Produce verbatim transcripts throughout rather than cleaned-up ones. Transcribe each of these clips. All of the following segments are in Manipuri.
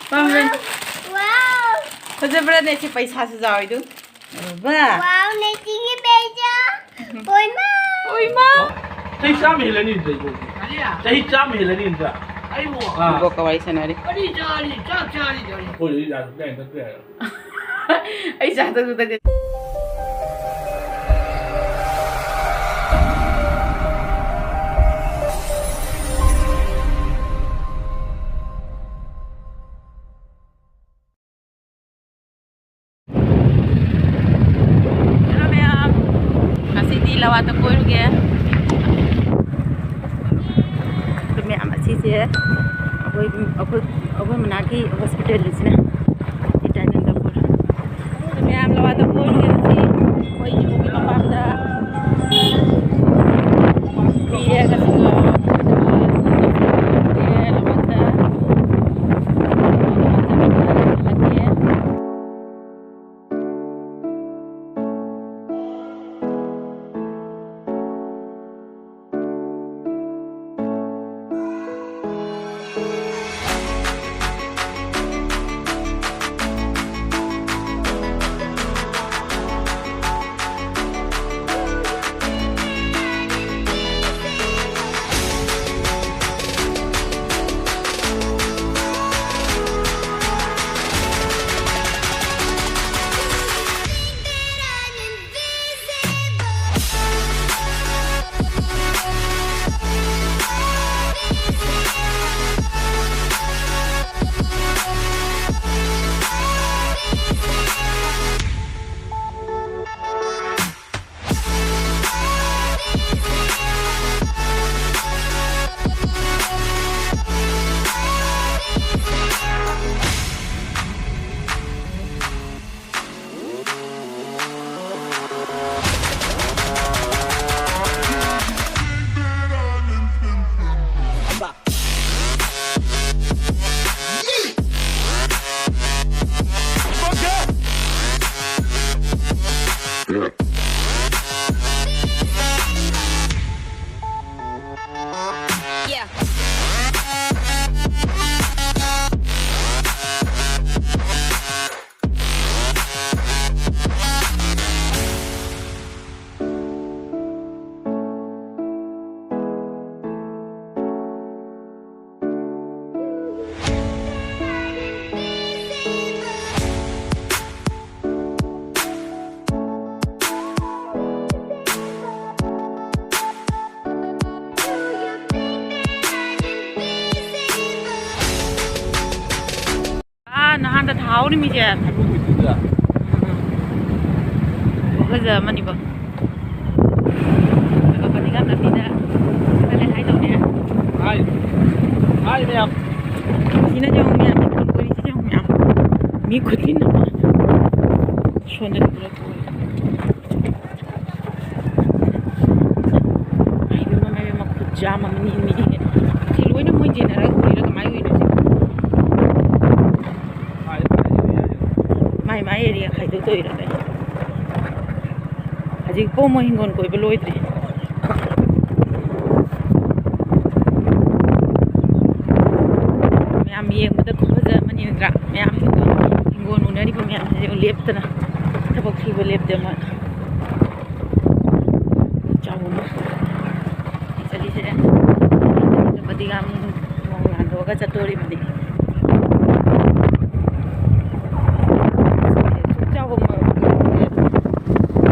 ꯄꯥꯝꯕ꯭ꯔꯥ? ꯋꯥꯎ! ꯐꯖꯕ꯭ꯔꯥꯅꯦ? ꯁꯤ ꯄꯩꯁꯥꯁꯨ ꯌꯥꯎꯋꯤꯗꯨ꯫ ꯕꯥ꯫ ꯋꯥꯎ, ꯅꯦꯆꯤꯡꯒꯤ ꯄꯩꯁꯥ꯫ ꯑꯣꯏꯃꯥ! ꯑꯣꯏꯃꯥ! ꯆꯍꯤ ꯆꯥꯝꯃ ꯍꯦꯜꯂꯅꯤ ꯑꯗꯨꯗ ꯏꯕꯣꯛ꯫ ꯀꯔꯤ? ꯆꯍꯤ ꯆꯥꯝꯃ ꯍꯦꯜꯂꯅꯤ ꯑꯗꯨꯗ꯫ ꯑꯩꯕꯨ? ꯑꯥ꯫ ꯏꯕꯣꯛꯀ ꯋꯥꯔꯤ ꯁꯥꯟꯅꯔꯤ꯫ ꯀꯔꯤ ꯆꯥꯔꯤ? ꯆꯥꯛ ꯆꯥꯔꯤ ꯀꯔꯤ? ꯑꯩꯈꯣꯏꯗꯤ ꯌꯥꯝ ꯂꯦꯡꯗ ꯇꯣꯛꯑꯦ꯫ ꯑꯩ ꯆꯥ ꯊꯛꯁꯨ ꯊꯛꯇꯦ꯫ Hello ꯃꯌꯥꯝ, ꯉꯁꯤꯗꯤ ꯂꯋꯥꯇ ꯀꯣꯏꯔꯨꯒꯦ꯫ ꯑꯗꯨ ꯃꯌꯥꯝ ꯑꯁꯤꯁꯦ ꯑꯩꯈꯣꯏ, ꯑꯩꯈꯣꯏ, ꯑꯩꯈꯣꯏ ꯃꯅꯥꯛꯀꯤ ꯍꯣꯁꯄꯤꯇꯥꯜꯁꯤꯅ ꯇꯥꯏꯕꯪ ꯇꯧꯕ꯫ ꯑꯗꯨ ꯃꯌꯥꯝ ꯂꯋꯥꯇ ꯀꯣꯏꯔꯨꯒꯦ ꯉꯁꯤ꯫ ꯑꯩꯈꯣꯏ ꯌꯨꯝꯒꯤ ꯃꯃꯥꯡꯗ ꯄꯤꯔꯦ ꯉꯁꯤꯗꯣ꯫ ꯑꯗꯨꯒ ꯂꯋꯥꯇ꯫ ꯅꯍꯥꯟꯗ ꯊꯥꯍꯧꯔꯤꯃꯤꯁꯦ꯫ ꯈꯨꯐꯖ ꯑꯃꯅꯤꯕꯣ꯫ ꯑꯗꯨꯒ ꯐꯗꯤꯒꯥꯟ ꯂꯝꯕꯤꯗ ꯈꯔ ꯂꯩ ꯍꯥꯏꯗꯧꯅꯦ꯫ ꯍꯥꯏ꯫ ꯍꯥꯏ ꯃꯌꯥꯝ꯫ ꯁꯤꯅ ꯌꯦꯡꯉꯨ ꯃꯌꯥꯝ, ꯀꯣꯏꯔꯤꯁꯤ ꯌꯦꯡꯉꯨ ꯃꯌꯥꯝ꯫ ꯃꯤ ꯈꯨꯗꯤꯡꯃꯛ ꯁꯣꯟꯗ ꯄꯨꯂꯞ꯫ ꯏꯃꯥꯏ ꯄꯦꯝꯃ, ꯏꯃꯥꯏ ꯄꯦꯝꯃ, ꯈꯨꯠ ꯌꯥꯝ ꯑꯃꯅꯤ, ꯃꯤꯗꯤ꯫ ꯁꯤ ꯂꯣꯏꯅ ꯃꯣꯏ ꯌꯦꯟꯅꯔꯒ ꯎꯔꯤꯔ ꯀꯃꯥꯏꯅ ꯎꯔꯤꯅꯣ ꯁꯤꯕꯣ? ꯃꯥꯏ ꯃꯥꯏ area ꯈꯥꯏꯗꯣꯛꯇꯣꯏꯔ ꯀꯩꯅꯣ? ꯍꯧꯖꯤꯛꯐꯥꯎ ꯃꯣꯏ ꯍꯤꯡꯒꯣꯜ ꯀꯣꯏꯕ ꯂꯣꯏꯗ꯭ꯔꯤ꯫ ꯃꯌꯥꯝ ꯌꯦꯡꯕꯗ ꯈꯨꯐꯖ ꯑꯃꯅꯤ ꯅꯠꯇ꯭ꯔꯥ? ꯃꯌꯥꯝ ꯍꯤꯡꯒꯣꯜ, ꯍꯤꯡꯒꯣꯜ ꯎꯅꯔꯤꯕ ꯃꯌꯥꯝꯁꯦ ꯂꯦꯞꯇꯅ ꯊꯕꯛ ꯁꯨꯕ ꯂꯦꯞꯇꯦ ꯃꯣꯏ꯫ ꯆꯥꯎꯅ ꯆꯠꯂꯤꯁꯦ꯫ ꯐꯗꯤꯒꯥꯝ ꯊꯣꯡ ꯂꯥꯟꯊꯣꯛꯑꯒ ꯆꯠꯇꯣꯔꯤꯕꯅꯤ꯫ ꯆꯥꯎꯕ ꯃ-,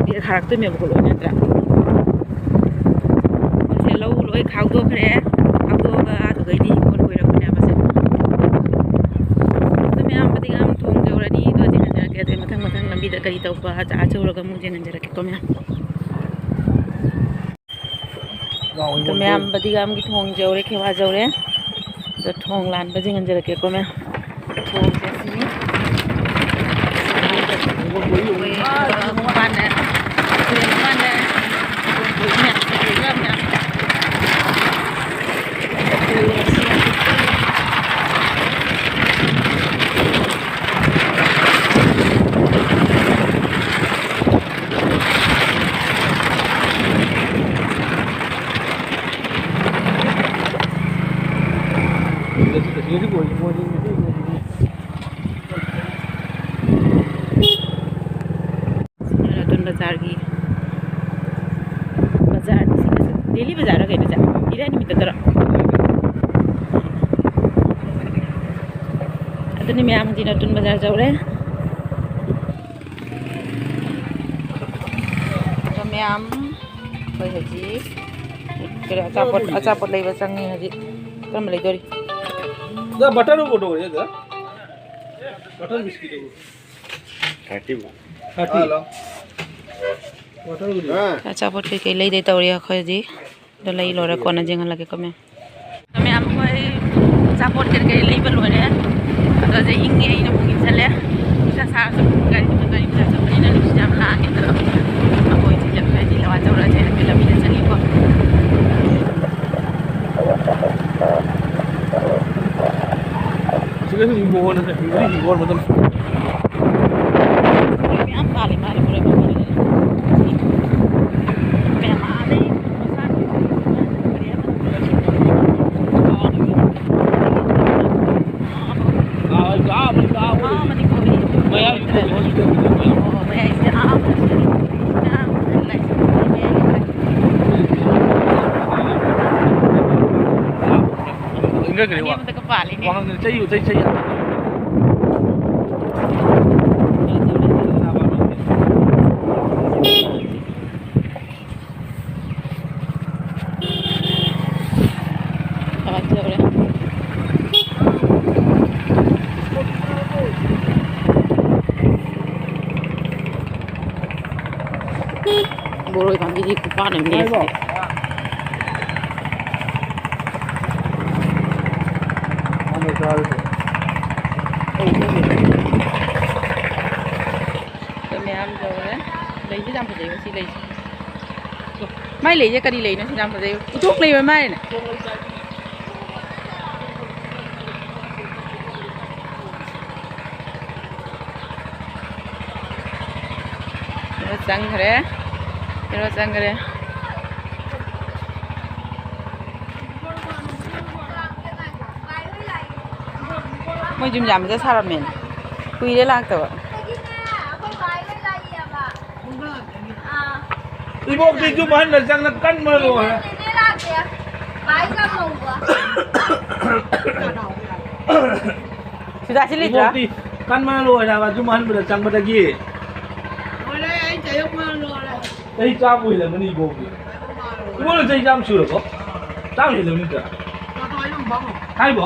ꯕꯦꯛ ꯍꯥꯔꯛꯇꯣꯏꯅꯦꯕꯀꯣ ꯂꯣꯏ ꯅꯠꯇ꯭ꯔꯥ? ꯑꯩꯈꯣꯏꯁꯦ ꯂꯧ ꯂꯣꯏ ꯈꯥꯎꯗꯣꯛꯈ꯭ꯔꯦ꯫ ꯈꯥꯎꯗꯣꯛꯑꯒ ꯑꯗꯨꯗꯩꯗꯤ ꯍꯤꯡꯒꯣꯜ ꯀꯣꯏꯔꯛꯄꯅꯦꯕ ꯁꯦ꯫ ꯑꯗꯨ ꯃꯌꯥꯝ ꯐꯗꯤꯒꯥꯝ ꯊꯣꯡ ꯌꯧꯔꯅꯤ, ꯑꯗꯨꯒ ꯌꯦꯡꯍꯟꯖꯔꯛꯀꯦ꯫ ꯑꯗꯨꯒꯤ ꯃꯊꯪ ꯃꯊꯪ ꯂꯝꯕꯤꯗ ꯀꯔꯤ ꯇꯧꯕ ꯆꯥ ꯆꯧꯔꯒ ꯑꯃꯨꯛ ꯌꯦꯡꯍꯟꯖꯔꯛꯀꯦꯀꯣ ꯃꯌꯥꯝ꯫ ꯑꯗꯣ ꯃꯌꯥꯝ ꯐꯗꯤꯒꯥꯝꯒꯤ ꯊꯣꯡ ꯌꯧꯔꯦ, ꯈꯦꯋꯥ ꯌꯧꯔꯦ꯫ ꯑꯗꯣ ꯊꯣꯡ ꯂꯥꯟꯕꯁꯦ ꯌꯦꯡꯍꯟꯖꯔꯛꯀꯦꯀꯣ ꯃꯌꯥꯝ꯫ ꯊꯣꯡꯁꯦ ꯁꯤꯅꯤ꯫ ꯑꯩꯈꯣꯏ ꯃꯄꯥꯟꯗ, ꯇꯨꯔꯦꯜ ꯃꯄꯥꯟꯗ ꯊꯣꯡ ꯃꯌꯥꯝ, ꯃꯌꯥꯝ꯫ ꯅꯇꯨꯟ ꯕꯖꯥꯔꯒꯤ ꯕꯖꯥꯔꯅꯤ ꯁꯤꯒꯤꯁꯦ꯫ Daily ꯕꯖꯥꯔꯔ ꯀꯩꯅꯣ ꯁꯦ? ꯏꯔꯥꯏ ꯅꯨꯃꯤꯠꯇ ꯇꯔꯣ? ꯑꯗꯨꯅꯤ ꯃꯌꯥꯝ, ꯍꯧꯖꯤꯛ ꯅꯇꯨꯟ ꯕꯖꯥꯔ ꯌꯧꯔꯦ꯫ ꯑꯗꯣ ꯃꯌꯥꯝ, ꯑꯩꯈꯣꯏ ꯍꯧꯖꯤꯛ ꯀꯩꯅꯣ, ꯑꯆꯥꯄꯣꯠ, ꯑꯆꯥꯄꯣꯠ ꯂꯩꯕ ꯆꯪꯉꯤ ꯍꯧꯖꯤꯛ꯫ ꯀꯔꯝꯕ ꯂꯩꯗꯣꯔꯤ? ꯕꯇꯔ ꯐꯣꯇꯣ ꯑꯣꯏꯔꯦ ꯑꯗ꯫ ꯕꯣꯇꯜ ꯕꯤꯁꯀꯤꯠꯇꯨꯕꯨ꯫ ꯊꯥꯔꯇꯤ꯫ ꯊꯥꯔꯇꯤ꯫ ꯍꯜꯂꯣ꯫ ꯕꯣꯇꯜꯕꯨꯗꯤ꯫ ꯑꯥ꯫ ꯑꯆꯥꯄꯣꯠ ꯀꯩꯀꯩ ꯂꯩꯗꯣꯏ ꯇꯧꯔꯤ ꯑꯩꯈꯣꯏ ꯍꯧꯖꯤꯛ꯫ ꯑꯗꯣ ꯂꯩ ꯂꯣꯏꯔ ꯀꯣꯟꯅ ꯌꯦꯡꯍꯜꯂꯒꯦꯀꯣ, ꯃꯦꯝ꯫ ꯃꯌꯥꯝ ꯑꯩꯈꯣꯏ ꯑꯆꯥꯄꯣꯠ ꯀꯔꯤ ꯀꯔꯤ ꯂꯩꯕ ꯂꯣꯏꯔꯦ꯫ ꯑꯗꯣ ꯍꯧꯖꯤꯛ ꯏꯪꯉꯦ, ꯑꯩꯅ ꯑꯃꯨꯛ ꯏꯪꯁꯜꯂꯦ꯫ ꯅꯨꯡꯁꯥ ꯁꯥꯔꯁꯨ ꯒꯥꯔꯤ, ꯒꯥꯔꯤ ꯃꯆꯥ ꯆꯠꯄꯅꯤꯅ ꯅꯨꯡꯁꯤꯠ ꯌꯥꯝ ꯂꯥꯡꯉꯦ꯫ ꯑꯗꯣ ꯑꯩꯈꯣꯏ ꯍꯧꯖꯤꯛ ꯂꯝꯕꯤꯗ ꯆꯠꯂꯤꯀꯣ꯫ ꯑꯁꯤꯗꯁꯨ ꯍꯤꯡꯒꯣꯜ, ꯍꯤꯡꯒꯣꯜ, ꯍꯤꯡꯒꯣꯜ ꯃꯇꯝ꯫ ꯃꯌꯥꯝ ꯄꯥꯜꯂꯤ ꯃꯥꯜꯂꯦ ꯃꯣꯔꯦ ꯄꯥꯝꯕꯤꯗꯨꯗ꯫ ꯃꯌꯥꯝ ꯑꯥꯗꯩ ꯃꯆꯥ ꯑꯥ, ꯑꯥ, ꯃꯅꯤꯄꯨꯔ꯫ ꯑꯥ, ꯃꯅꯤꯄꯨꯔ꯫ ꯑꯣ, ꯃꯌꯥꯏꯁꯦ ꯑꯥ, ꯃꯌꯥꯏ꯫ ꯏꯪꯒꯠꯈ꯭ꯔꯦ, ꯋꯥ꯫ ꯏꯅꯦꯝꯗꯒ ꯄꯥꯜꯂꯤꯅꯦ꯫ ꯋꯥꯉꯥꯡꯗ ꯆꯩ, ꯆꯩ, ꯆꯩ꯫ ꯊꯥꯒꯠꯆꯧꯔꯦ꯫ ꯕꯣꯔꯣꯏ ꯄꯥꯝꯕꯤꯗꯤ ꯈꯨꯄꯥꯟ ꯑꯃ ꯂꯦꯞꯄꯦ꯫ ꯑꯩꯈꯣꯏ ꯃꯌꯥꯝ ꯌꯧꯔꯦ꯫ ꯂꯩꯁꯦ ꯌꯥꯝ ꯐꯖꯩ ꯉꯁꯤ ꯂꯩꯁꯦ꯫ ꯃꯥꯏ ꯂꯩꯁꯦ ꯀꯔꯤ ꯂꯩꯅꯣ ꯁꯤ ꯌꯥꯝ ꯐꯖꯩ? ꯎꯇꯣꯛ ꯂꯩ ꯑꯣꯏ ꯃꯥꯜꯂꯦꯅꯦ꯫ ꯍꯦꯔꯣ ꯆꯪꯈ꯭ꯔꯦ꯫ ꯍꯦꯔꯣ ꯆꯪꯈ꯭ꯔꯦ꯫ ꯃꯣꯏ ꯌꯨꯝ ꯌꯥꯝꯕꯗ ꯁꯥꯔꯝꯃꯦꯅꯦ꯫ ꯀꯨꯏꯔꯦ ꯂꯥꯛꯇꯕ꯫ ꯏꯕꯣꯛꯇꯤ ꯌꯨꯝ ꯑꯍꯟꯗ ꯆꯪꯅ ꯀꯟꯕ ꯂꯣꯏꯔꯦ꯫ ꯁꯨꯖꯥꯁꯤ ꯂꯩꯇ꯭ꯔꯥ? ꯏꯕꯣꯛꯇꯤ ꯀꯟꯕꯅ ꯂꯣꯏꯔꯦ ꯍꯥꯏꯕ, ꯌꯨꯝ ꯑꯍꯟꯕꯗ ꯆꯪꯕꯗꯒꯤ꯫ ꯂꯣꯏꯔꯦ, ꯑꯩ ꯆꯌꯣꯡ ꯃꯥ ꯂꯣꯏꯔꯦ꯫ ꯆꯍꯤ ꯆꯥꯝꯃ ꯍꯦꯜꯂꯝꯃꯅꯤ ꯏꯕꯣꯛꯇꯤ꯫ ꯏꯕꯣꯛꯅ ꯆꯍꯤ ꯆꯥꯝꯃ ꯁꯨꯔꯕꯣ? ꯆꯥꯝꯃ ꯍꯦꯜꯂꯝꯅꯤꯗ꯫ ꯍꯥꯏꯕꯣ?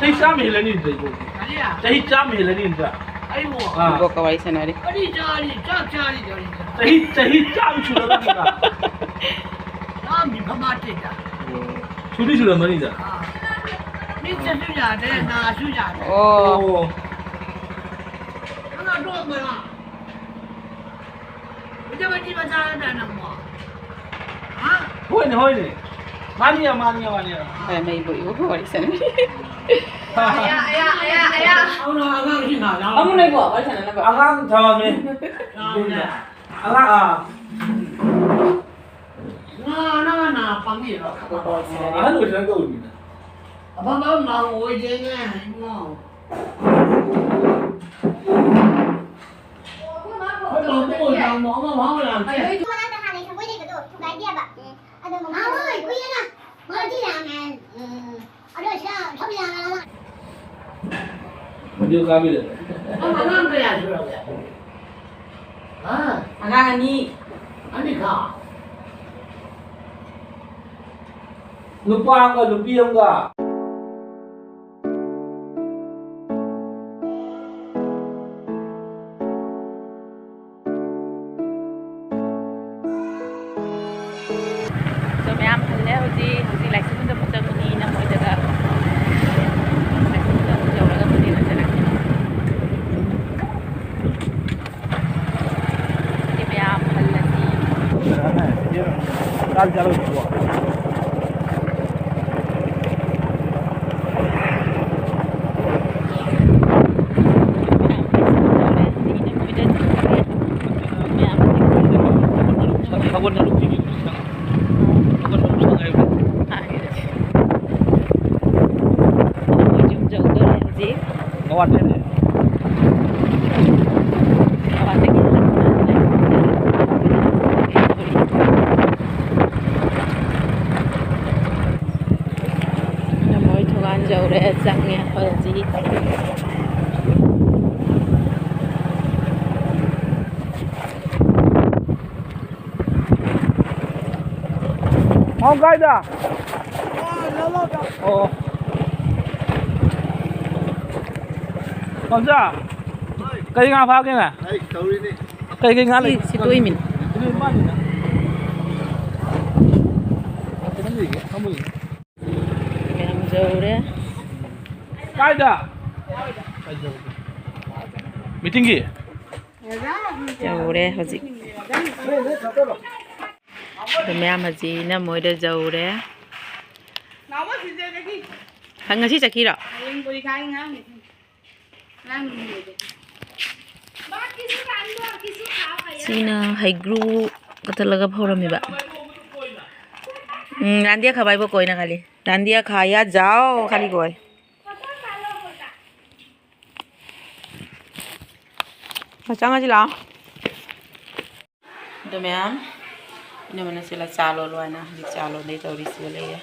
ꯆꯍꯤ ꯆꯥꯝꯃ ꯍꯦꯜꯂꯅꯤ ꯅꯠꯇ꯭ꯔ ꯏꯕꯣꯛ? ꯀꯔꯤ? ꯆꯍꯤ ꯆꯥꯝꯃ ꯍꯦꯜꯂꯅꯤ ꯅꯠꯇ꯭ꯔ? ꯑꯩꯕꯨ? ꯑꯥ꯫ ꯏꯕꯣꯛꯀ ꯋꯥꯔꯤ ꯁꯥꯟꯅꯔꯤ꯫ ꯀꯔꯤ ꯆꯥꯔꯤ? ꯆꯥꯛ ꯆꯥꯔꯤ ꯇꯧꯔꯤ꯫ ꯆꯍꯤ, ꯆꯍꯤ ꯆꯥꯝꯃ ꯁꯨꯔꯕꯅꯤꯅ꯫ ꯆꯥꯝꯃꯗꯤ ꯐꯥ ꯐꯥꯠꯇꯦꯗ꯫ ꯑꯣ꯫ ꯁꯨꯗꯤ ꯁꯨꯔꯝꯃꯅꯤꯗ꯫ ꯑꯥ꯫ ꯃꯤꯠꯇꯁꯨ ꯌꯥꯗ꯭ꯔꯦ, ꯅꯥꯁꯨ ꯌꯥꯗ꯭ꯔꯦ꯫ ꯑꯣ꯫ ꯑꯣ꯫ ꯅꯪ ꯑꯗꯣꯝꯕꯔꯣ? ꯍꯧꯖꯤꯛ ꯃꯆꯥ ꯅꯠꯇ꯭ꯔ ꯅꯪꯕꯣ? ꯍꯥ? ꯍꯣꯏꯅꯦ, ꯍꯣꯏꯅꯦ꯫ ꯃꯥꯅꯤ, ꯃꯥꯅꯤ, ꯃꯥꯅꯤ꯫ ꯍꯣꯏ, ꯃꯩꯕꯨ ꯏꯕꯨ ꯋꯥꯔꯤ ꯁꯥꯟꯅꯔꯤ꯫ ꯑꯌꯥ, ꯑꯌꯥ, ꯑꯌꯥ, ꯑꯌꯥ꯫ ꯑꯃꯨꯛ ꯂꯩꯕꯣ, ꯋꯥꯔꯤ ꯁꯥꯟꯅꯅꯕ? ꯑꯉꯥꯡ ꯊꯝꯃꯝꯃꯦ꯫ ꯌꯥꯎꯔꯦ꯫ ꯑꯉꯥꯡ, ꯑꯥ꯫ ꯉꯥ, ꯅꯪ ꯅꯥ ꯄꯪꯉꯤꯔꯣ? ꯑꯍꯟ ꯑꯣꯏꯁꯤꯜꯂꯛ ꯇꯧꯔꯤꯃꯤꯅ꯫ ꯑꯐꯕ ꯑꯃ ꯉꯥꯎ ꯑꯣꯏꯗꯦꯅꯦ, ꯏꯕꯨꯡꯉꯣ꯫ ꯑꯩꯈꯣꯏ ꯃꯥꯕꯨ ꯑꯣꯏꯗ꯭ꯔꯣ? ꯑꯃ ꯐꯥꯎ ꯂꯥꯛꯇꯦ꯫ ꯃꯅꯥꯛꯇ ꯍꯥꯟꯅꯩ ꯁꯪꯒꯣꯏ ꯂꯩꯕꯗꯣ ꯊꯨꯒꯥꯏꯗꯦꯕ꯫ ꯎꯝ꯫ ꯑꯗꯣ ꯃꯃꯥ ꯍꯣꯏ, ꯀꯨꯏꯔꯦꯅ꯫ ꯃꯥꯗꯤ ꯂꯥꯛꯑꯝꯃꯦ꯫ ꯎꯝ꯫ ꯑꯗꯣ ꯁꯤꯗ ꯁꯣꯝ ꯌꯥꯔꯒ ꯚꯤꯗꯤꯑꯣ ꯀꯥꯞꯄꯤꯔꯣ? ꯅꯪ ꯑꯉꯥꯡ ꯀꯌꯥ ꯁꯨꯔꯒꯦ? ꯍꯥ? ꯑꯉꯥꯡ ꯑꯅꯤ꯫ ꯑꯅꯤꯈꯛ? ꯅꯨꯄꯥ ꯑꯃꯒ ꯅꯨꯄꯤ ꯑꯃꯒ꯫ ꯑꯗꯣ ꯃꯌꯥꯝ ꯍꯜꯂꯦ ꯍꯧꯖꯤꯛ꯫ ꯍꯧꯖꯤꯛ ꯂꯥꯏꯁꯪꯗ ꯑꯃꯨꯛ ꯆꯪꯉꯅꯤꯅ ꯃꯣꯏꯗꯒ ꯂꯥꯏꯁꯪꯗ ꯑꯃꯨꯛ ꯌꯧꯔꯒ ꯑꯃꯨꯛ ꯊꯦꯡꯅꯖꯔꯛꯀꯦ꯫ ꯑꯗꯨꯗꯤ ꯃꯌꯥꯝ ꯍꯜꯂꯁꯤ꯫ ꯆꯥꯛ ꯆꯥꯔꯨꯁꯤꯀꯣ꯫ ꯃꯣꯏ ꯊꯣꯡꯒꯥꯟ ꯌꯧꯔꯦ, ꯆꯪꯉꯦ ꯑꯩꯈꯣꯏ ꯍꯧꯖꯤꯛ꯫ ꯃꯥꯎ ꯀꯥꯏꯗ? ꯑꯣ꯫ ꯑꯣꯖꯥ, ꯀꯩ ꯉꯥ ꯐꯥꯒꯦꯅꯦ? ꯑꯩ ꯇꯧꯔꯤꯅꯤ꯫ ꯀꯩ ꯀꯩ ꯉꯥ ꯂꯩ? ꯁꯤ, ꯁꯤ ꯇꯣꯛꯏꯃꯤꯅꯤ꯫ ꯁꯤ ꯂꯣꯏ ꯃꯥꯅꯤꯅ꯫ ꯃꯌꯥꯝ ꯌꯧꯔꯦ꯫ ꯀꯥꯏꯗ? ꯃꯤꯇꯤꯡꯒꯤ? ꯌꯧꯔꯦ ꯍꯧꯖꯤꯛ꯫ ꯑꯗꯣ ꯃꯌꯥꯝ ꯑꯁꯤ ꯏꯅꯝꯃ ꯍꯣꯏꯗ ꯌꯧꯔꯦ꯫ ꯍ, ꯉꯁꯤ ꯆꯠꯈꯤꯔꯣ? ꯁꯤꯅ ꯍꯩꯒ꯭ꯔꯨ ꯀꯛꯊꯠꯂꯒ ꯐꯧꯔꯝꯃꯤꯕ꯫ ꯎꯝ, रांदिया खा भाई वो कोई ना खाली। रांदिया खाया जाओ खाली कोई। ꯆꯪꯉꯁꯤ ꯂꯥꯛꯑꯣ꯫ ꯑꯗꯨ ꯃꯌꯥꯝ, ꯏꯅꯝꯃꯅ ꯁꯤꯗ ꯆꯥ ꯂꯣꯜꯂꯣ ꯍꯥꯏꯅ ꯍꯧꯖꯤꯛ ꯆꯥ ꯂꯣꯟꯗꯣꯏ ꯇꯧꯔꯤ꯫ ꯁꯤꯗ ꯂꯩꯌꯦ꯫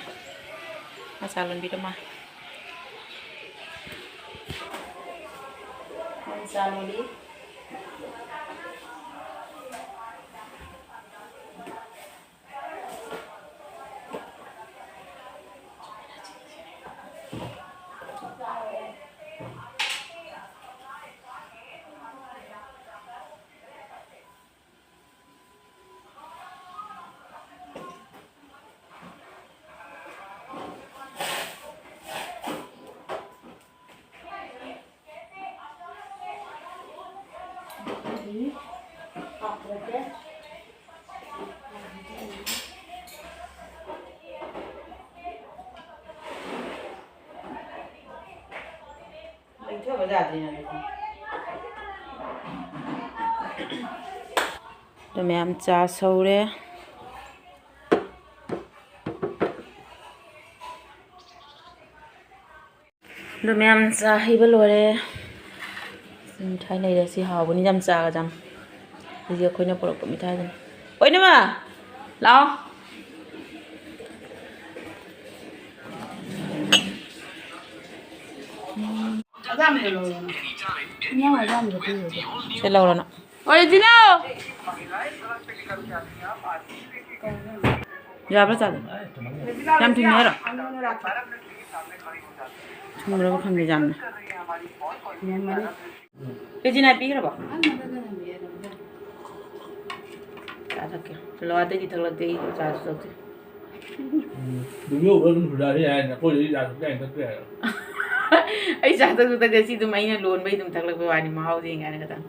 ꯃꯥ ꯆꯥ ꯂꯣꯟꯕꯤꯔꯝꯃꯣ꯫ ꯃꯥ ꯆꯥ ꯂꯣꯜꯂꯤ꯫ ꯑꯗꯨ ꯃꯌꯥꯝ ꯆꯥ ꯁꯧꯔꯦ꯫ ꯑꯗꯨ ꯃꯌꯥꯝ ꯆꯥ ꯍꯩꯕ ꯂꯣꯏꯔꯦ꯫ ꯁꯤ ꯃꯤꯊꯥꯏ ꯂꯩꯔꯦ꯫ ꯁꯤ ꯍꯥꯎꯕꯅꯤ ꯌꯥꯝ, ꯆꯥꯒ ꯌꯥꯝ꯫ ꯁꯤꯁꯦ ꯑꯩꯈꯣꯏꯅ ꯄꯨꯔꯛꯄ ꯃꯤꯊꯥꯏꯗꯨꯅꯤ꯫ ꯑꯣꯏꯅꯃ! ꯂꯥꯛꯑꯣ꯫ ꯁꯤ ꯂꯧꯔꯣ ꯅꯪ꯫ ꯑꯣꯔꯤꯖꯤꯅꯦꯜ! ꯌꯥꯕ꯭ꯔꯥ ꯆꯥꯗꯣ? ꯌꯥꯝ ꯊꯨꯝꯃꯤ ꯍꯥꯏꯔꯣ? ꯈꯪꯕ꯭ꯔꯕ ꯈꯪꯗꯦ ꯌꯥꯝꯅ꯫ ꯌꯥꯝꯃꯅꯤ꯫ ꯀꯦꯖꯤ ꯅꯥꯏꯟ ꯄꯤꯈ꯭ꯔꯕꯣ? ꯆꯥ ꯊꯛꯀꯦ꯫ ꯆꯠꯂꯣ, ꯑꯇꯩꯗꯤ ꯊꯛꯂꯛꯇꯦ, ꯑꯩ ꯆꯥꯁꯨ ꯊꯛꯇꯦ꯫ ꯎꯝ꯫ ꯚꯤꯗꯤꯑꯣ ꯑꯗꯨꯝ ꯍꯨꯜꯂꯛꯑꯗꯤ ꯌꯥꯏꯅꯦ, ꯑꯩꯈꯣꯏꯗꯗꯤ ꯆꯥ ꯊꯛꯄ ꯌꯥꯏ, ꯊꯛꯄ ꯌꯥꯏ꯫ ꯑꯩ ꯆꯥ ꯊꯛꯁꯨ ꯊꯛꯇꯦ, ꯁꯤ ꯑꯗꯨꯝ ꯑꯩꯅ ꯂꯣꯟꯕꯩ ꯑꯗꯨꯝ ꯊꯛꯂꯛꯄꯩ ꯋꯥꯅꯤ, ꯃꯍꯥꯎꯗꯤ ꯌꯦꯡꯒꯦ ꯍꯥꯏꯅ ꯈꯛꯇꯪ꯫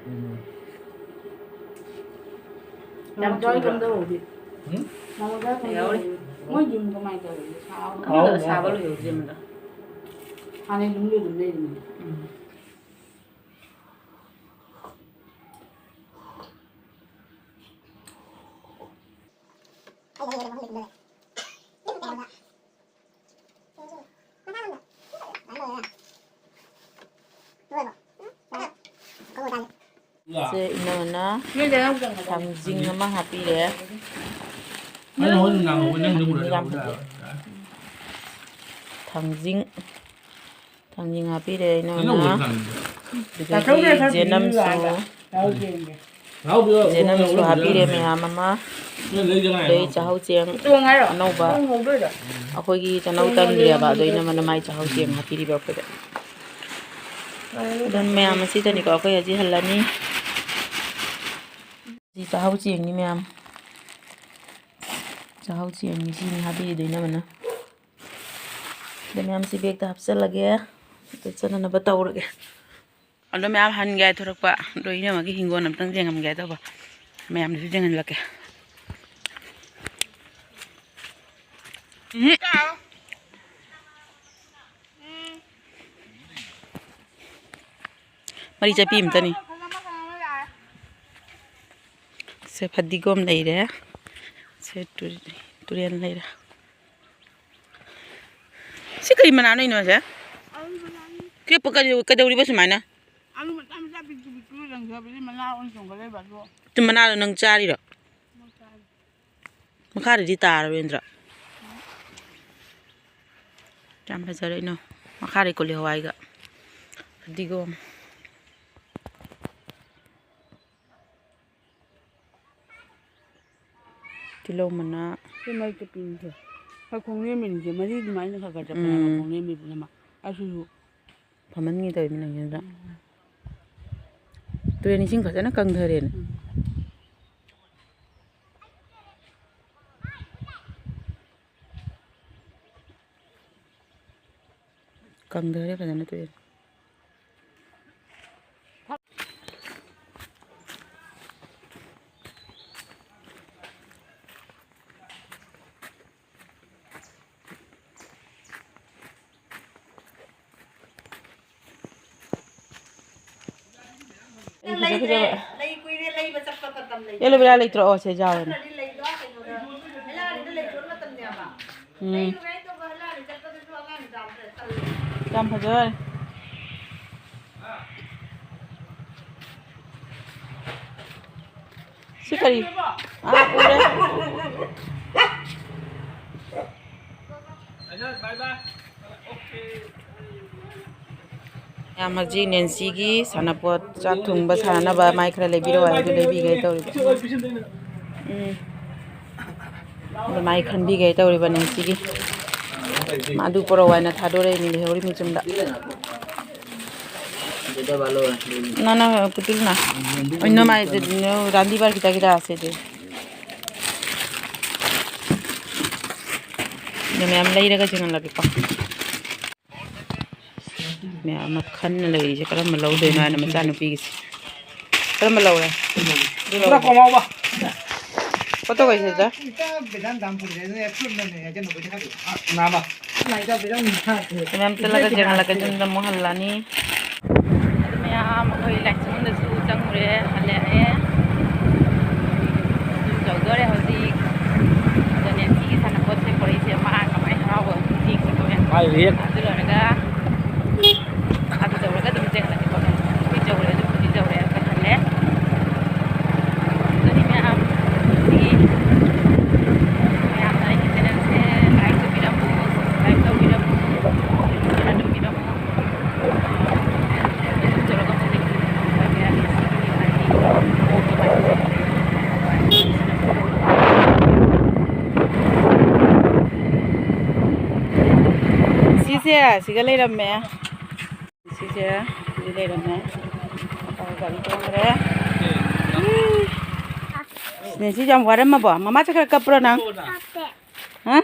ꯎꯝ꯫ ꯌꯥꯝ ꯅꯥꯎꯆꯥ ꯊꯨꯝꯕ꯭ꯔꯣ? ꯀꯝꯗꯧꯍꯧꯔꯤ? ꯎꯝ? ꯅꯥꯎꯆꯥ ꯀꯝꯗꯧꯍꯧꯔꯤ? ꯂꯩꯍꯧꯔꯤ꯫ ꯃꯣꯏ ꯌꯨꯝ ꯀꯃꯥꯏꯅ ꯇꯧꯔꯤ? ꯁꯥꯕ꯭ꯔꯣ? ꯑꯃꯗ ꯍꯥꯎ, ꯁꯥꯕ ꯍꯥꯎ꯫ ꯂꯣꯏꯍꯧꯗ꯭ꯔꯤ ꯑꯃꯗ꯫ ꯍꯥꯟꯅꯩ ꯌꯨꯝꯗ ꯑꯗꯨꯝ ꯂꯩꯔꯤꯕꯅꯤ꯫ ꯎꯝ꯫ ꯁꯦ ꯏꯅꯝꯃꯅ ꯊꯥꯡꯖꯤꯡ ꯑꯃ ꯍꯥꯞꯄꯤꯔꯦ꯫ ꯌꯥꯝ ꯐꯖꯩ꯫ ꯊꯥꯡꯖꯤꯡ꯫ ꯊꯥꯡꯖꯤꯡ ꯍꯥꯞꯄꯤꯔꯦ ꯏꯅꯝꯃꯅ꯫ ꯑꯗꯒꯤ ꯖꯦꯅꯝꯁꯨ, ꯖꯦꯅꯝꯁꯨ ꯍꯥꯞꯄꯤꯔꯦ ꯃꯌꯥꯝ ꯑꯃ꯫ ꯑꯗꯩ ꯆꯥꯛꯍꯥꯎ ꯆꯦꯡ ꯑꯅꯧꯕ ꯑꯩꯈꯣꯏꯒꯤ ꯆꯥꯅꯧ ꯇꯟꯈ꯭ꯔꯦꯕ, ꯑꯗꯣ ꯏꯅꯝꯃꯅ ꯃꯥꯏ ꯆꯥꯛꯍꯥꯎ ꯆꯦꯡ ꯍꯥꯞꯄꯤꯔꯤꯕ ꯑꯩꯈꯣꯏꯗ꯫ ꯑꯗꯨꯅ ꯃꯌꯥꯝ ꯑꯁꯤꯗꯅꯤꯀꯣ ꯑꯩꯈꯣꯏ ꯍꯧꯖꯤꯛ ꯍꯜꯂꯅꯤ꯫ ꯁꯤ ꯆꯥꯛꯍꯥꯎ ꯆꯦꯡꯅꯤ ꯃꯌꯥꯝ꯫ ꯆꯥꯛꯍꯥꯎ ꯆꯦꯡꯅꯤ ꯁꯤꯅꯤ ꯍꯥꯞꯄꯤꯔꯤꯗꯣ ꯏꯅꯝꯃꯅ꯫ ꯑꯗ ꯃꯌꯥꯝꯁꯤ ꯕꯦꯛꯇ ꯍꯥꯞꯆꯜꯂꯒꯦ꯫ ꯑꯗꯨ ꯆꯠꯅꯅꯕ ꯇꯧꯔꯒꯦ꯫ ꯑꯗꯣ ꯃꯌꯥꯝ ꯍꯟꯒꯦ ꯍꯥꯏꯊꯣꯔꯛꯄ꯫ ꯑꯗꯣ ꯏꯅꯝꯃꯒꯤ ꯍꯤꯡꯒꯣꯜ ꯑꯝꯇꯪ ꯌꯦꯡꯉꯝꯒꯦ ꯇꯧꯕ꯫ ꯃꯌꯥꯝꯗꯁꯨ ꯌꯦꯡꯍꯜꯂꯛꯀꯦ꯫ ꯎꯝ꯫ ꯃꯔꯤ ꯆꯠꯄꯤ ꯑꯝꯇꯅꯤ꯫ ꯁꯦ ꯐꯗꯤꯒꯣꯝ ꯂꯩꯔꯦ꯫ ꯁꯦ ꯇꯨ-, ꯇꯨꯔꯦꯟ ꯂꯩꯔꯦ꯫ ꯁꯤ ꯀꯔꯤ ꯃꯅꯥꯅꯣ ꯏꯅꯣꯁꯦ? ꯑꯂꯨ ꯃꯅꯥꯅꯤ꯫ ꯀꯦꯞꯄ ꯀꯔꯤ-, ꯀꯩꯗꯧꯔꯤꯕ ꯁꯨꯃꯥꯏꯅ? ꯑꯂꯨ ꯃꯆꯥ ꯃꯆꯥ ꯄꯤꯛꯇꯨ ꯄꯤꯛꯇꯨ ꯂꯪꯖꯕꯁꯦ ꯃꯅꯥ ꯑꯣꯟ ꯆꯣꯡꯈꯠ ꯂꯩꯕ ꯑꯗꯣ꯫ ꯇꯨ ꯃꯅꯥꯗꯣ ꯅꯪ ꯆꯥꯔꯤꯔꯣ? ꯃꯣꯏ ꯆꯥꯔꯤ꯫ ꯃꯈꯥꯗꯗꯤ ꯇꯥꯔꯔꯣꯏꯗ꯭ꯔꯥ? ꯌꯥꯝ ꯐꯖꯔꯦ ꯏꯅꯣ꯫ ꯃꯈꯥꯗ ꯀꯣꯂꯤ ꯍꯋꯥꯏꯒ ꯐꯗꯤꯒꯣꯝ꯫ ꯇꯤꯜꯍꯧ ꯃꯅꯥ꯫ ꯁꯤ ꯃꯔꯛꯇ ꯄꯤꯟꯁꯦ꯫ ꯍꯣꯏ, ꯈꯣꯡꯅꯦꯝ ꯄꯤꯟꯁꯦ ꯃꯔꯤ ꯑꯗꯨꯃꯥꯏꯅ ꯈꯔ ꯈꯔ ꯆꯠꯄꯅꯦꯕ, ꯎꯝ꯫ ꯈꯣꯡꯅꯦꯝ ꯄꯤꯟ ꯑꯃ꯫ ꯑꯗꯨꯁꯨ ꯐꯝꯍꯟꯒꯦ ꯇꯧꯔꯤꯕ ꯅꯪꯒꯤꯗꯨꯗ꯫ ꯇꯨꯔꯦꯟ ꯏꯁꯤꯡ ꯐꯖꯅ ꯀꯪꯊꯔꯦꯅꯦ꯫ ꯎꯝ꯫ ꯀꯪꯊꯔꯦ ꯐꯖꯅ ꯇꯨꯔꯦꯟ꯫ ꯐꯖ ꯐꯖꯕ꯫ ꯂꯩ ꯀꯨꯏꯔꯦ ꯂꯩꯕ ꯆꯠꯄ ꯃꯇꯝ ꯂꯩꯇꯦ꯫ ꯑꯦꯂꯣꯚꯦꯔꯥ ꯂꯩꯇ꯭ꯔꯣ? ꯑꯣ, ꯁꯦ ꯌꯥꯎꯔꯦꯅꯦ꯫ ꯅꯠꯇ꯭ꯔꯗꯤ ꯂꯩꯗꯣ ꯀꯩꯅꯣꯗ, ꯍꯩꯂꯥꯔꯤꯗ ꯂꯩ ꯌꯣꯟ ꯃꯇꯝꯅꯦꯕ꯫ ꯎꯝ꯫ ꯂꯩꯔꯨꯒꯦ ꯍꯥꯏ ꯇꯧꯕ ꯍꯩꯂꯥꯔꯤ ꯆꯠꯄꯗꯁꯨ ꯑꯉꯥꯡ ꯃꯆꯥ ꯑꯃ ꯇꯜꯂꯦ꯫ ꯌꯥꯝ ꯐꯖꯔꯦ꯫ ꯁꯤ ꯀꯔꯤ? ꯑꯥ, ꯎꯔꯦ꯫ ꯌꯥꯝ ꯍꯧꯖꯤꯛ ꯅꯦꯟꯁꯤꯒꯤ ꯁꯥꯟꯅꯄꯣꯠ ꯆꯥꯛ ꯊꯣꯡꯕ ꯁꯥꯟꯅꯅꯕ ꯃꯥꯏ ꯈꯔ ꯂꯩꯕꯤꯔꯛꯑꯣ ꯍꯥꯏꯕꯗꯨ ꯂꯩꯕꯤꯒꯦ ꯇꯧꯔꯤꯕ꯫ ꯎꯝ꯫ ꯑꯗꯨꯃꯥꯏꯅ ꯈꯟꯕꯤꯒꯦ ꯇꯧꯔꯤꯕ ꯅꯦꯟꯁꯤꯒꯤ꯫ ꯃꯥ ꯑꯗꯨ ꯄꯣꯔꯛꯑꯣ ꯍꯥꯏꯅ ꯊꯥꯗꯣꯔꯛꯏꯅꯤ ꯂꯩꯍꯧꯔꯤ ꯃꯤꯆꯨꯝꯗ꯫ ꯅꯅ ꯄꯨꯇꯨꯜꯅ꯫ ꯑꯣꯏꯅ ꯃꯥꯏ ꯔꯥꯟꯗꯤ ꯕꯥꯔ ꯈꯤꯇ ꯈꯤꯇ ꯑꯁꯦ ꯗꯦ꯫ ꯑꯗꯨ ꯃꯌꯥꯝ ꯂꯩꯔꯒ ꯆꯦꯟꯍꯜꯂꯒꯦꯀꯣ꯫ ꯃꯌꯥꯝ ꯑꯃ ꯈꯟꯅ ꯂꯩꯔꯤꯁꯦ ꯀꯔꯝꯕ ꯂꯧꯗꯣꯏꯅꯣ ꯍꯥꯏꯅ ꯃꯆꯥꯅꯨꯄꯤꯒꯤꯁꯦ꯫ ꯀꯔꯝꯕ ꯂꯧꯔꯦ? ꯄꯨꯔꯥ ꯀꯣꯝꯃꯥꯎꯕ꯫ ꯐꯣꯇꯣ ꯀꯩꯁꯦ ꯆꯥ? ꯃꯌꯥꯝ ꯆꯠꯂꯒ ꯌꯦꯡꯍꯜꯂꯛꯀꯦ, ꯌꯨꯝꯗ ꯑꯃꯨꯛ ꯍꯜꯂꯅꯤ꯫ ꯑꯗꯨ ꯃꯌꯥꯝ ꯑꯩꯈꯣꯏ ꯂꯥꯏꯁꯪꯗꯁꯨ ꯆꯪꯉꯨꯔꯦ, ꯍꯜꯂꯛꯑꯦ꯫ ꯌꯨꯝ ꯌꯧꯗꯣꯔꯦ ꯍꯧꯖꯤꯛ꯫ ꯑꯗꯨꯅꯦ ꯁꯤꯒꯤ ꯁꯥꯟꯅꯄꯣꯠꯁꯦ ꯄꯨꯔꯛꯏꯁꯦ ꯃꯥ ꯀꯃꯥꯏꯅ ꯍꯔꯥꯎꯕ ꯌꯦꯡꯁꯤꯀꯣ ꯃꯌꯥꯝ꯫ ꯃꯥꯏ ꯔꯦꯠ꯫ ꯑꯗꯨ ꯂꯣꯏꯔꯒ ꯑꯗꯨ ꯇꯧꯔꯒ ꯑꯗꯨꯝ ꯆꯦꯟꯈꯠꯂꯛꯀꯦꯀꯣ꯫ ꯍꯧꯖꯤꯛ ꯌꯧꯔꯦ, ꯑꯗꯨ ꯍꯧꯖꯤꯛ ꯌꯧꯔꯦ, ꯀꯟꯍꯜꯂꯦ꯫ ꯑꯗꯨꯅꯤ ꯃꯌꯥꯝ, ꯁꯤꯒꯤ ꯃꯌꯥꯝꯅ ꯑꯩꯒꯤ ꯆꯦꯅꯦꯜꯁꯦ like ꯇꯧꯕꯤꯔꯝꯃꯨ, subscribe ꯇꯧꯕꯤꯔꯝꯃꯨ, share ꯇꯧꯕꯤꯔꯝꯃꯨ꯫ ꯁꯤ ꯁꯦ, ꯁꯤꯒ ꯂꯩꯔꯝꯃꯦ꯫ ꯁꯤꯁꯦ, ꯁꯤꯗ ꯂꯩꯔꯝꯃꯦ꯫ ꯃꯄꯥ ꯒꯥꯔꯤ ꯇꯣꯡꯈ꯭ꯔꯦ꯫ ꯅꯦꯟꯁꯤꯁꯨ ꯌꯥꯝ ꯋꯥꯔꯝꯃꯕꯣ? ꯃꯃꯥ ꯆꯠꯈ꯭ꯔ ꯀꯞꯄ꯭ꯔꯣ ꯅꯪ? ꯍꯥ?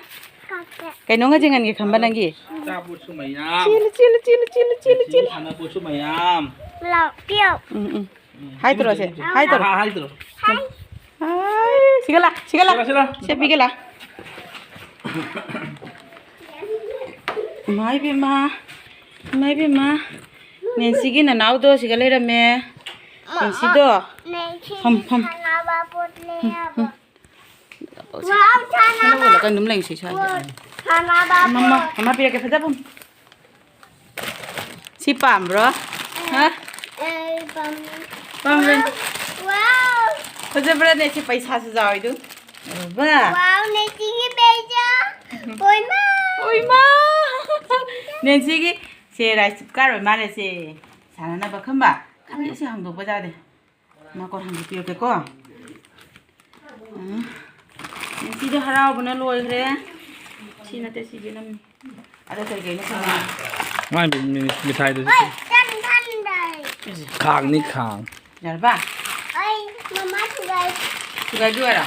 ꯀꯩꯅꯣ ꯉꯁꯤ ꯉꯟꯒꯦ ꯈꯟꯕ ꯅꯪꯒꯤ? ꯑꯆꯥꯄꯣꯠꯁꯨ ꯃꯌꯥꯝ꯫ ꯆꯦꯜꯂꯨ, ꯆꯦꯜꯂꯨ, ꯆꯦꯜꯂꯨ, ꯆꯦꯜꯂꯨ, ꯆꯦꯜꯂꯨ, ꯆꯦꯜꯂꯨ꯫ ꯁꯥꯟꯅꯄꯣꯠꯁꯨ ꯃꯌꯥꯝ꯫ ꯎꯝ, ꯎꯝ꯫ ꯎꯝ, ꯍꯥꯏꯗ꯭ꯔꯣ ꯁꯦ? ꯍꯥꯏꯗ꯭ꯔꯣ? ꯍꯥ, ꯍꯥꯏꯗ꯭ꯔꯣ? ꯍꯥꯏ, ꯁꯤꯒ ꯂꯥ, ꯁꯤꯒ ꯂꯥ꯫ ꯁꯤꯒ, ꯁꯤꯒ꯫ ꯁꯦ, ꯄꯤꯒꯦ ꯂꯥ꯫ ꯏꯃꯥ ꯏꯕꯦꯝꯃ, ꯏꯃꯥ ꯏꯕꯦꯝꯃ꯫ ꯅꯦꯟꯁꯤꯒꯤ ꯅꯅꯥꯎꯗꯣ ꯁꯤꯒ ꯂꯩꯔꯝꯃꯦ꯫ ꯅꯦꯟꯁꯤꯗꯣ꯫ ꯐꯝ, ꯐꯝ꯫ ꯐꯝ, ꯐꯝ꯫ ꯁꯥꯟꯅꯕ ꯄꯣꯠ꯫ ꯁꯥꯟꯅꯕ ꯄꯣꯠ꯫ ꯃꯃꯥ, ꯃꯃꯥ ꯄꯤꯔꯛꯀꯦ, ꯐꯖ ꯐꯝ꯫ ꯁꯤ ꯄꯥꯝꯕ꯭ꯔꯣ? ꯍꯥ? ꯑꯩ ꯄꯥꯝꯃꯤ꯫ ꯄꯥꯝꯃꯤ꯫ ꯋꯥꯎ! ꯐꯖꯕ꯭ꯔꯥꯅꯦ? ꯁꯤ ꯄꯩꯁꯥꯁꯨ ꯌꯥꯎꯋꯤꯗꯨ꯫ ꯎꯔꯕ? ꯋꯥꯎ, ꯅꯦꯆꯤꯒꯤ ꯄꯩꯁꯥ! ꯑꯣꯏꯃꯥ! ꯑꯣꯏꯃꯥ! ꯅꯦꯟꯁꯤꯒꯤ ꯁꯦ rice cooker ꯑꯣꯏ ꯃꯥꯜꯂꯦ ꯁꯦ꯫ ꯁꯥꯟꯅꯅꯕ ꯈꯪꯕ? ꯈꯪꯗꯦ, ꯁꯤ ꯍꯥꯡꯗꯣꯛꯄ ꯌꯥꯗꯦ꯫ ꯃꯥ ꯀꯣꯟ ꯍꯥꯡꯗꯣꯛꯄꯤꯔꯛꯀꯦꯀꯣ꯫ ꯎꯝ꯫ ꯅꯦꯟꯁꯤꯗꯤ ꯍꯔꯥꯎꯕꯅ ꯂꯣꯏꯈ꯭ꯔꯦ꯫ ꯁꯤ ꯅꯠꯇꯦ, ꯁꯤꯁꯦ ꯅꯝꯃꯤ꯫ ꯑꯗꯣ ꯀꯩ ꯀꯩꯅꯣ ꯈꯪꯗꯦ꯫ ꯃꯥꯏ ꯃꯤ-, ꯃꯤ-, ꯃꯤꯊꯥꯏꯗꯨꯗꯤ꯫ ꯍꯣꯏ, ꯆꯟ ꯊꯟꯗꯥꯏ꯫ ꯈꯥꯡꯅꯤ, ꯈꯥꯡ꯫ ꯌꯥꯔꯕ? ꯑꯩ ꯃꯃꯥ ꯊꯨꯒꯥꯏ꯫ ꯊꯨꯒꯥꯏꯕꯤ ꯑꯣꯏꯔꯣ?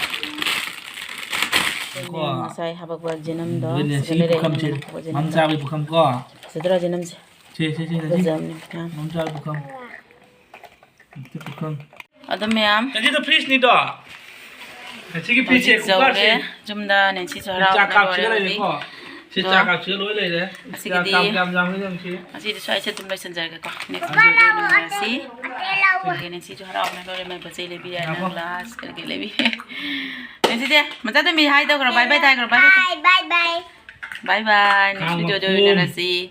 ꯀꯣ꯫ ꯉꯁꯥꯏ ꯍꯥꯄꯛꯄ ꯖꯦꯅꯝꯗꯣ ꯑꯗꯨꯅꯦ, ꯁꯤꯗ ꯁꯤ ꯂꯩꯔꯦ, ꯄꯨꯈꯝꯁꯦ, ꯃꯃꯥꯅ ꯍꯥꯄꯛꯄ ꯖꯦꯅꯝꯗꯣ꯫ ꯃꯝꯆꯥꯒꯤ ꯄꯨꯈꯝ ꯀꯣ꯫ ꯐꯖꯗ꯭ꯔꯣ ꯖꯦꯅꯝꯁꯦ? ꯁꯤ, ꯁꯤ, ꯁꯤ, ꯁꯤ꯫ ꯐꯖꯕꯅꯦ, ꯌꯥꯝ꯫ ꯃꯝꯆꯥꯒꯤ ꯄꯨꯈꯝ꯫ ꯄꯨꯈꯝ꯫ ꯑꯗꯣ ꯃꯌꯥꯝ꯫ ꯅꯪꯒꯤꯗꯣ fridge ꯅꯤꯗꯣ? ꯉꯁꯤꯒꯤ fridge ꯁꯦ, ꯍꯧꯖꯤꯛ ꯀꯨꯀꯔꯁꯦ꯫ ꯌꯧꯔꯦ꯫ ꯌꯨꯝꯗ ꯅꯦꯟꯁꯤꯁꯨ ꯁꯤ ꯍꯔꯥꯎꯕꯅ ꯆꯥꯛ ꯀꯥꯞꯁꯤꯒ ꯂꯣꯏꯔꯦ ꯂꯩꯔꯦꯀꯣ꯫ ꯍꯧꯖꯤꯛ꯫ ꯁꯤ ꯑꯗꯣ ꯆꯥꯛ ꯀꯥꯞꯁꯤꯒ ꯂꯣꯏ ꯂꯩꯔꯦ꯫ ꯉꯁꯤꯒꯤꯗꯤ ꯀꯌꯥꯝ, ꯀꯌꯥꯝ ꯌꯥꯝꯃꯤ ꯌꯦꯡꯁꯤ꯫ ꯉꯁꯤꯗꯤ ꯁ꯭ꯋꯥꯏꯁꯦ ꯑꯗꯨꯝ ꯂꯣꯏꯁꯤꯟꯖꯔꯒꯦꯀꯣ꯫ Next video ꯗ ꯎꯅꯔꯁꯤ꯫ ꯑꯣꯀꯦ, ꯅꯦꯟꯁꯤꯁꯨ ꯍꯔꯥꯎꯕꯅ ꯂꯣꯏꯔꯦ꯫ ꯃꯥꯏ ꯄꯣꯠ ꯆꯩ ꯂꯩꯕꯤꯔꯦ꯫ ꯉꯥꯏꯈꯣ꯫ ꯅꯪ glass ꯀꯔꯤ ꯀꯔꯤ ꯂꯩꯕꯤꯔꯦ꯫ ꯅꯦꯟꯁꯤꯗꯤ ꯃꯆꯥ ꯇꯣꯝꯕꯤ hi ꯇꯧꯈ꯭ꯔꯣ꯫ Bye bye ꯇꯥꯏꯈ꯭ꯔꯣ꯫ Bye bye꯫ Bye, bye, bye꯫ Bye bye꯫ Next ꯈꯥꯡ video ꯗ ꯃꯈꯨꯝ꯫ ꯎꯅꯔꯁꯤ꯫